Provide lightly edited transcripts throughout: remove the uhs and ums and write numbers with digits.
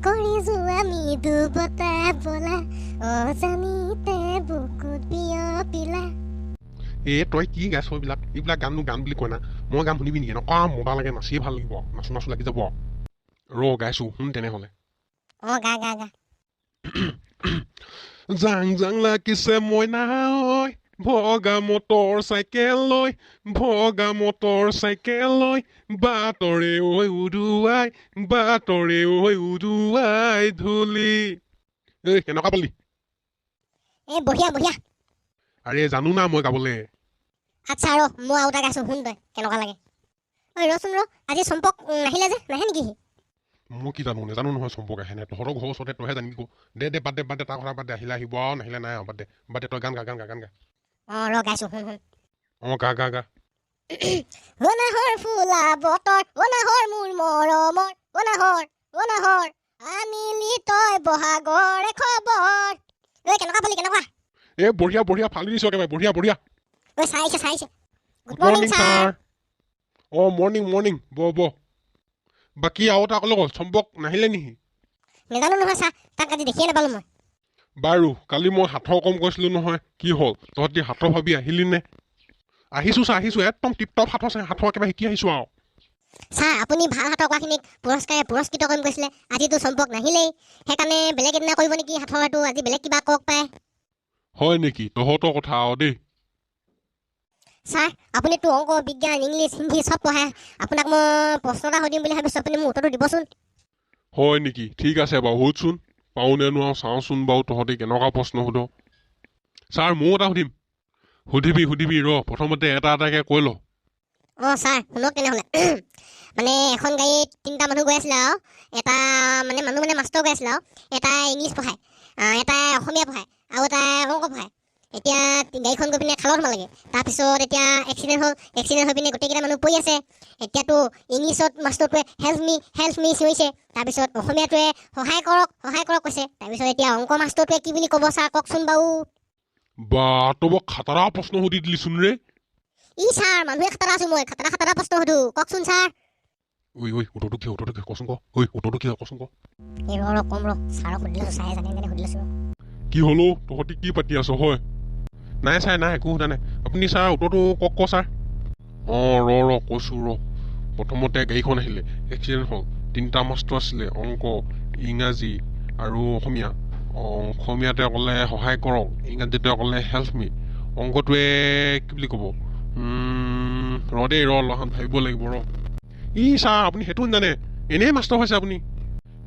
কৰি যোৱা মৃদু বতাহ বলা, অজানিতে বুকুত বিয়পিলা। এ তই কি গাইছ এইবিলাক? এইবিলাক গাননো গান বুলি কয় না? মই গান শুনিবি নেকি? এনেকুৱা মজা লাগে, নাচিয়ে ভাল লাগিব, নাচো নাচো লাগি যাব। ৰ, গাইছো শুন তেনেহ'লে। অঁ, গা গা গা। জাং জাং লাগিছে মইনা ঐ, ভগা মটৰ চাইকেল লৈ, ভগা মটৰ চাইকেল লৈ, বাটৰে ঐ উদুৱাই, বাটৰে ঐ উদুৱাই ধূলি। এই কেনেকুৱা পালি? এই বঢ়িয়া বঢ়িয়া। আৰে জানো না মই গাবলে। আচ্ছা ৰ, মই আৰু এটা গাইছোঁ, শুন তই কেনেকুৱা লাগে। ঐ ৰচোন ৰ, আজি চম্পক নাহিলে যে, নাহে নেকি সি? মই কি জানো, নাজানো নহয় চম্পক আহে নাই। তহঁতৰ ঘৰৰ ওচৰতে, তইহে জানিবি। ক দে দে, বাদ দে বাদ দে, তাৰ কথা বাদ দে। আহিলে আহিব আৰু নাহিলে নাই আৰু। বাদ দে বাদ দে, তই গান গা, গান গা, গান গা। অঁ ৰ, গাইছোঁ, শুন শুন। অঁ, গা গা গা। অ নাহৰ ফুলা বতৰ, অ নাহৰ মোৰ মৰমৰ, অ নাহৰ, অ নাহৰ, আনিলি তই বহাগৰে খবৰ। ঐ কেনেকুৱা পালি, কেনেকুৱা? এ বঢ়িয়া বঢ়িয়া, ফালি দিছ একেবাৰে, বঢ়িয়া বঢ়িয়া। ঐ চাই আহিছে, চাই আহিছে। Good morning sir. অঁ, মৰ্ণিং মৰ্ণিং, বহ বহ। বাকী আৰু এটা ক'লে গ'ল, চম্পক নাহিলে নেকি? নাজানো নহয় ছাৰ, তাক আজি দেখিয়ে নাপালোঁ মই। বাৰু কালি মই সাঁথৰ কম কৈছিলোঁ নহয়, কি হ'ল? তহঁতি সাঁথৰ ভাবি আহিলি নে? আহিছোঁ ছাৰ, আহিছোঁ, একদম টিপ টপ সাঁথৰ ছাৰ, সাঁথৰ একেবাৰে শিকি আহিছোঁ আৰু। ছাৰ, আপুনি ভাল সাঁথৰ কোৱাখিনিক পুৰস্কাৰে পুৰস্কৃত কৰিম কৈছিলে, আজিতো চম্পক নাহিলেই, সেইকাৰণে বেলেগ এদিনা কৰিব নেকি সাঁথৰ সেইটো, আজি বেলেগ কিবা কওক পায়। হয় নেকি? তহঁতৰ কথা আৰু দেই। ছাৰ, আপুনিতো অংক, বিজ্ঞান, ইংলিছ, হিন্দী চব পঢ়ায়, আপোনাক মই প্ৰশ্ন এটা সুধিম বুলি ভাবিছোঁ, আপুনি মোক উত্তৰটো দিবচোন। হয় নেকি? ঠিক আছে বাৰু, সোধচোন, পাৰোঁ নে নোৱাৰোঁ চাওঁচোন বাৰু, তহঁতি কেনেকুৱা প্ৰশ্ন সোধ। ছাৰ, ময়ো এটা সুধিম। সুধিবি সুধিবি, ৰ, প্ৰথমতে এটা এটাকৈ কৈ ল। অঁ ছাৰ, শুনক তেনেহ'লে। মানে এখন গাড়ীত তিনিটা মানুহ গৈ আছিলে আৰু এটা মানে মানুহ মানে মাষ্টৰ গৈ আছিলে আৰু এটাই ইংলিছ পঢ়ায়, এটাই অসমীয়া পঢ়ায় আৰু এটাই অংক পঢ়ায়। এতিয়া গাড়ীখন গৈ পিনে খালত সোমালেগৈ। তাৰপিছত এতিয়া এক্সিডেণ্ট হ'ল, এক্সিডেণ্ট হৈ পিনে গোটেইকেইটা মানুহ পৰি আছে। এতিয়াতো ইংলিছত মাষ্টৰটোৱে "হেল্প মি, হেল্প মি" চিঞৰিছে, তাৰপিছত অসমীয়াটোৱে "সহায় কৰক, সহায় কৰক" কৈছে, তাৰপিছত এতিয়া অংক মাষ্টৰটোৱে কি বুলি ক'ব ছাৰ, কওকচোন বাৰু? বা, তই বৰ খাতাৰা প্ৰশ্ন সুধি দিলিচোন ৰে। ই ছাৰ, মানুহে খাতাৰা আছোঁ মই, খাতাৰা খাতাৰা প্ৰশ্ন সুধো, কওকচোন ছাৰ। ঐ ঐ, উত্তৰটো কি হয়? উত্তৰটো কি হয়? কচোন ক। ঐ, উত্তৰটো কি হয়, কচোন ক। এই ৰ ৰ, কম ৰ, ছাৰক সুধি লৈছোঁ, ছাৰে জানে জানে সুধি লৈছোঁ ৰ। কি হ'লো, তহঁতি কি পাতি আছ হয়? নাই ছাৰ, নাই, একো সোধা নাই। আপুনি ছাৰ উত্তৰটো কওক ক ছাৰ। অঁ, ৰ ৰ, কৈছোঁ ৰ। প্ৰথমতে গাড়ীখন আহিলে, এক্সিডেণ্ট হ'ল, তিনিটা মাষ্টৰ আছিলে, অংক, ইংৰাজী আৰু অসমীয়া। অসমীয়াটোৱে ক'লে "সহায় কৰক", ইংৰাজীটোৱে ক'লে "হেল্প মি", অংকটোৱে কি বুলি ক'ব? ৰ দেই, ৰ অলপমান ভাবিব লাগিব ৰ। ই ছাৰ, আপুনি সেইটো নাজানে, এনেই মাষ্টৰ হৈছে আপুনি।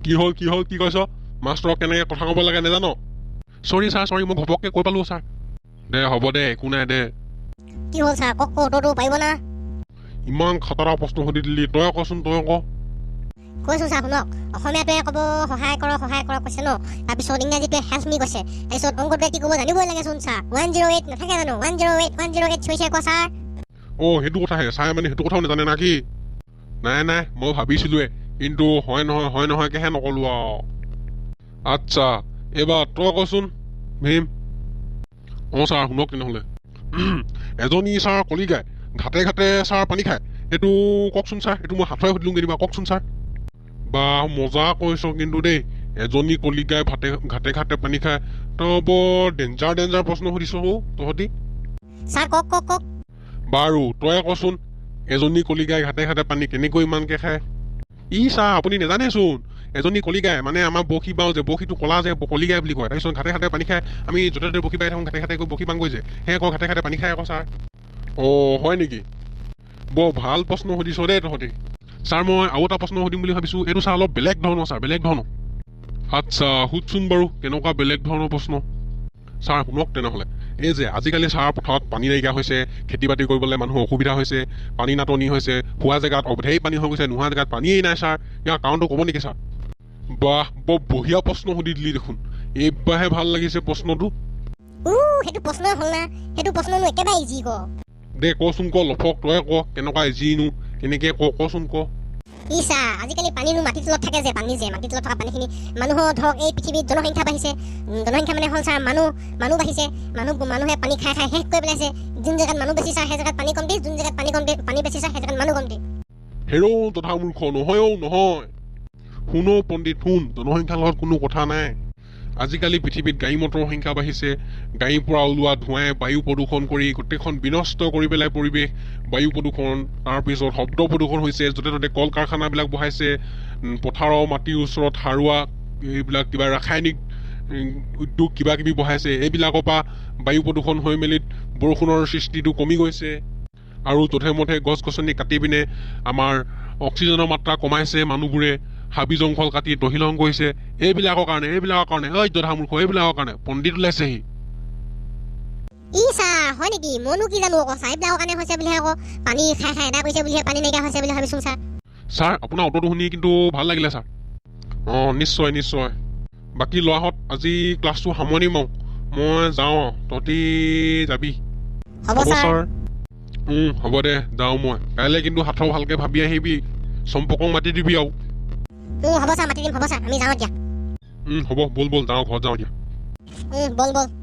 কি হ'ল, কি হ'ল, কি কৈছ? মাষ্টৰক কেনেকৈ কথা ক'ব লাগে নাজান? চৰি ছাৰ, চৰি, মই ঘপককৈ কৈ পালোঁ ছাৰ। দে হ'ব দে, একো নাই দে। কি হ'ল ছাৰ, কওক ক, উত্তৰটো পাৰিব না? ইমান খাতৰা প্ৰশ্ন সুধি দিলি। তই কচোন, তই ক। কৈছোঁ ছাৰ, শুনক। অসমীয়াটোৱে ক'ব "সহায় কৰক, সহায় কৰক" কৈছে ন, তাৰপিছত ইংৰাজীটোৱে "হেল্প মি" কৈছে, তাৰপিছত অংকটোৱে কি ক'ব জানিবই লাগেচোন ছাৰ। 108 নাথাকে জানো? 108, 108 চিঞৰিছে ক ছাৰ। অঁ, সেইটো কথাহে ছাৰে মানে সেইটো কথাও নাজানে না কি? নাই নাই, মই ভাবিছিলোঁৱে, কিন্তু হয় নহয় হয় নহয়কেহে নক'লোঁ আৰু। আচ্ছা, এইবাৰ তই কচোন ভীম। অঁ ছাৰ, শুনক তেনেহ'লে। এজনী ছাৰ কলিগাই ঘাটে ঘাটে ছাৰ পানী খায়, এইটো কওকচোন ছাৰ। এইটো মই সাঁথৰে সুধিলোঁ কেনিবা, কওকচোন ছাৰ। বা, মজা কৈছ কিন্তু দেই। এজনী কলিগাই ভাতে ঘাটে ঘাটে পানী খায়, তই বৰ ডেঞ্জাৰ ডেঞ্জাৰ প্ৰশ্ন সুধিছ অ' তহঁতি। ছাৰ, কওক কওক কওক। বাৰু তই কচোন, এজনী কলিগাই ঘাটে ঘাটে পানী কেনেকৈ ইমানকৈ খায়? ই ছাৰ, আপুনি নাজানেচোন। এজনী কলিগাই মানে আমাৰ বৰশী বাওঁ যে, বৰশীটো কলা যে কলিগাই বুলি কয়, তাৰপিছত ঘাটে ঘাটে পানী খায়। আমি য'তে ত'তে বৰশী বাই থাকোঁ, ঘাটে ঘাটে গৈ বৰশী বাওঁগৈ যে, সেই আকৌ ঘাটে ঘাটে পানী খায় আকৌ ছাৰ। অঁ, হয় নেকি? বৰ ভাল প্ৰশ্ন সুধিছ দেই তহঁতি। ছাৰ, মই আৰু এটা প্ৰশ্ন সুধিম বুলি ভাবিছোঁ। এইটো ছাৰ অলপ বেলেগ ধৰণৰ ছাৰ, বেলেগ ধৰণৰ। আচ্ছা, সুধচোন বাৰু, কেনেকুৱা বেলেগ ধৰণৰ প্ৰশ্ন? ছাৰ শুনক তেনেহ'লে। এই যে আজিকালি ছাৰ পথাৰত পানী নাইকিয়া হৈছে, খেতি বাতি কৰিবলৈ মানুহৰ অসুবিধা হৈছে, পানী নাটনি হৈছে, হোৱা জেগাত ঢেৰ পানী হৈ গৈছে, নোহোৱা জেগাত পানীয়েই নাই ছাৰ, ইয়াৰ কাৰণটো ক'ব নেকি ছাৰ? বাহ, বৰ বঢ়িয়া প্ৰশ্ন সুধি দিলি দেখোন, এইবাৰহে ভাল লাগিছে প্ৰশ্নটো। উ, সেইটো প্ৰশ্নই হ'ল না, সেইটো প্ৰশ্ননো একেবাৰে ইজি ক। দে কচোন ক, লফক, তই ক, কেনেকুৱা ইজিনো কেনেকৈ ক, কচোন ক। ই চা, আজিকালি পানীনো মাটিৰ তলত থাকে যে, পানী যে মাটিৰ তলত থকা পানীখিনি মানুহৰ ধৰক এই পৃথিৱীত জনসংখ্যা বাঢ়িছে, জনসংখ্যা মানে হ'ল ছাৰ মানুহ, মানুহ বাঢ়িছে, মানুহে পানী খাই খাই শেষ কৰি পেলাইছে। যোন জেগাত মানুহ বেছি ছাৰ সেই জেগাত পানী কমটি, যোন জেগাত পানী কমটি, পানী বেছি ছাৰ সেই জেগাত মানুহ কমটি। হেৰৌ তথা মূৰ্খ, নহয় অ' নহয়। শুনো পণ্ডিত শুন, জনসংখ্যাৰ লগত কোনো কথা নাই। আজিকালি পৃথিৱীত গাড়ী মটৰৰ সংখ্যা বাঢ়িছে, গাড়ীৰ পৰা ওলোৱা ধোঁৱাই বায়ু প্ৰদূষণ কৰি গোটেইখন বিনষ্ট কৰি পেলাই পৰিৱেশ, বায়ু প্ৰদূষণ, তাৰপিছত শব্দ প্ৰদূষণ হৈছে, য'তে ত'তে কল কাৰখানাবিলাক বহাইছে, পথাৰৰ মাটিৰ ওচৰত সাৰুৱা এইবিলাক কিবা ৰাসায়নিক উদ্যোগ কিবা কিবি বহাইছে, এইবিলাকৰ পৰা বায়ু প্ৰদূষণ হৈ মেলি বৰষুণৰ সৃষ্টিটো কমি গৈছে। আৰু যধে মধে গছ গছনি কাটি পিনে আমাৰ অক্সিজেনৰ মাত্ৰা কমাইছে, মানুহবোৰে হাবি জংঘল কাটি তহিলং কৰিছে। এইবিলাকৰ কাৰণে, এইবিলাকৰ কাৰণে, ঐ জধা মূৰ্খ, এইবিলাকৰ কাৰণে পণ্ডিত ওলাইছেহি। ই ছাৰ, হয় নেকি? মইনো কি জানো আকৌ ছাৰ, এইবিলাকৰ কাৰণে হৈছে বুলিহে, আকৌ পানী খাই খাই এদাই কৰিছে বুলিহে পানী নাইকিয়া হৈছে বুলি ভাবিছোঁ ছাৰ। ছাৰ, আপোনাৰ অটোটো শুনি কিন্তু ভাল লাগিলে ছাৰ। অঁ, নিশ্চয় নিশ্চয়। বাকী ল'ৰাহঁত, আজি ক্লাছটো সামৰণি মাৰোঁ, মই যাওঁ আৰু, তহঁতি যাবি। হ'ব ছাৰ। হ'ব দে, যাওঁ মই। কাইলৈ কিন্তু সাঁথৰ ভালকৈ ভাবি আহিবি, চম্পকক মাতি দিবি আৰু। হ'ব ছাৰ, মাতি দিম। হ'ব ছাৰ, আমি যাওঁ এতিয়া। হ'ব, ব'ল ব'ল, যাওঁ, ঘৰত যাওঁ এতিয়া। ব'ল ব'ল।